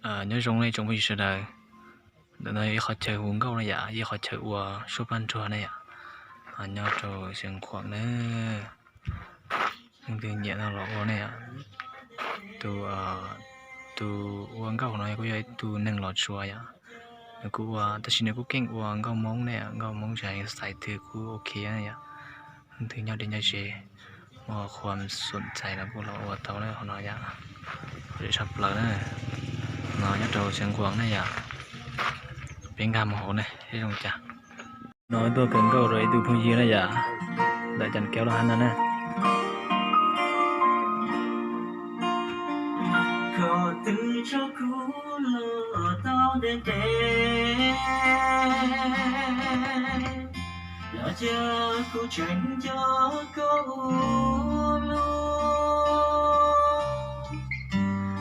Nyob zoo nej tsoom phooj ywg sawv daws. Ntawm no yog ib qhov chaw hu nkauj na yom, ib qhov chaw ua suab paj nruag na yom. Nyob rau Xeev Khuam na. Leej twg nyiam no los ua ne yom. Tus, tus ua nkauj no kuj yog ib tug neeg Los Tsuas yom. Nws kuj ua, tab sis nws kuj keej ua nkauj Hmoob ne yom, nkauj Hmoob tsis hais xais twg kuj ok na yom. Leej twg nyob deb nyob ze, muaj qhua xum txais los kuj los ua tau na hauv no yom. Qhov zoo tshaj plaws na. No nyob rau Xeev Khuam na yom. Peb nkag mus hauv ne seb zoo cas. No tuaj kawm nkauj rau ib tug phooj ywg na yom, ntawm Cas Kaub los hab no na.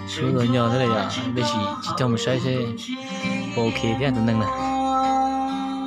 Suab los nyob thiab yom, tab sis tsis coj mus saib seb puas ok thiab tus neeg na. Ok na.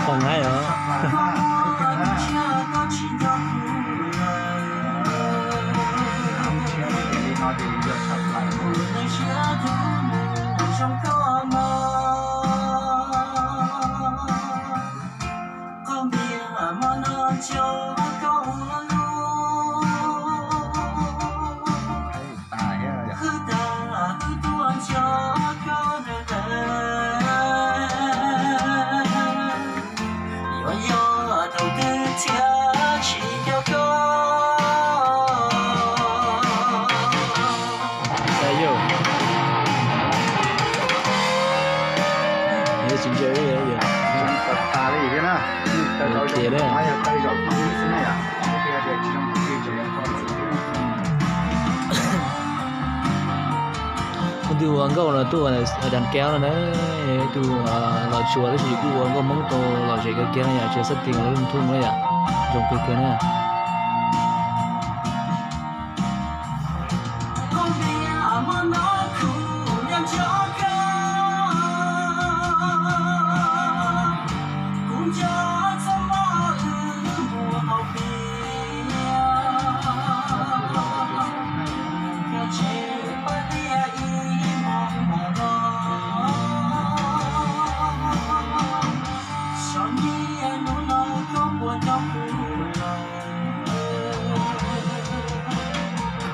Qhov nqaij os. Tus ua nkauj no tuaj Cas Kaub no na, tus Los Tsuas tab sis kuj ua nkauj Hmoob tau lom zem kawg kiag na yom, tsis xab tis los lub nthub na yom, zoo kawg kiag na.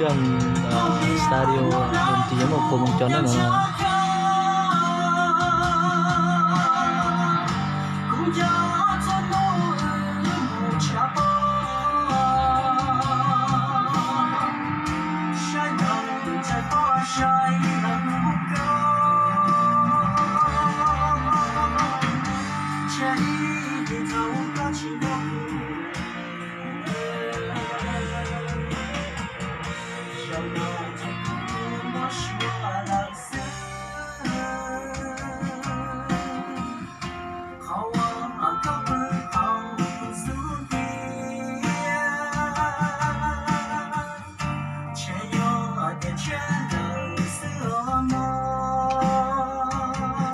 Khwj stadium, tus yeej muaj qhua moos cov neeg no.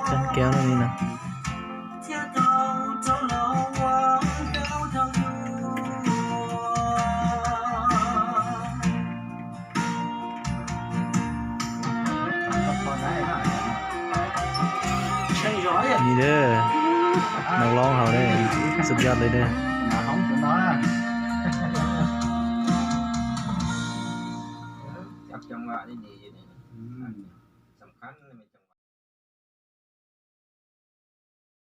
Cas Kaub no li no. Ni de, no loob hauv de, xub yaj li de.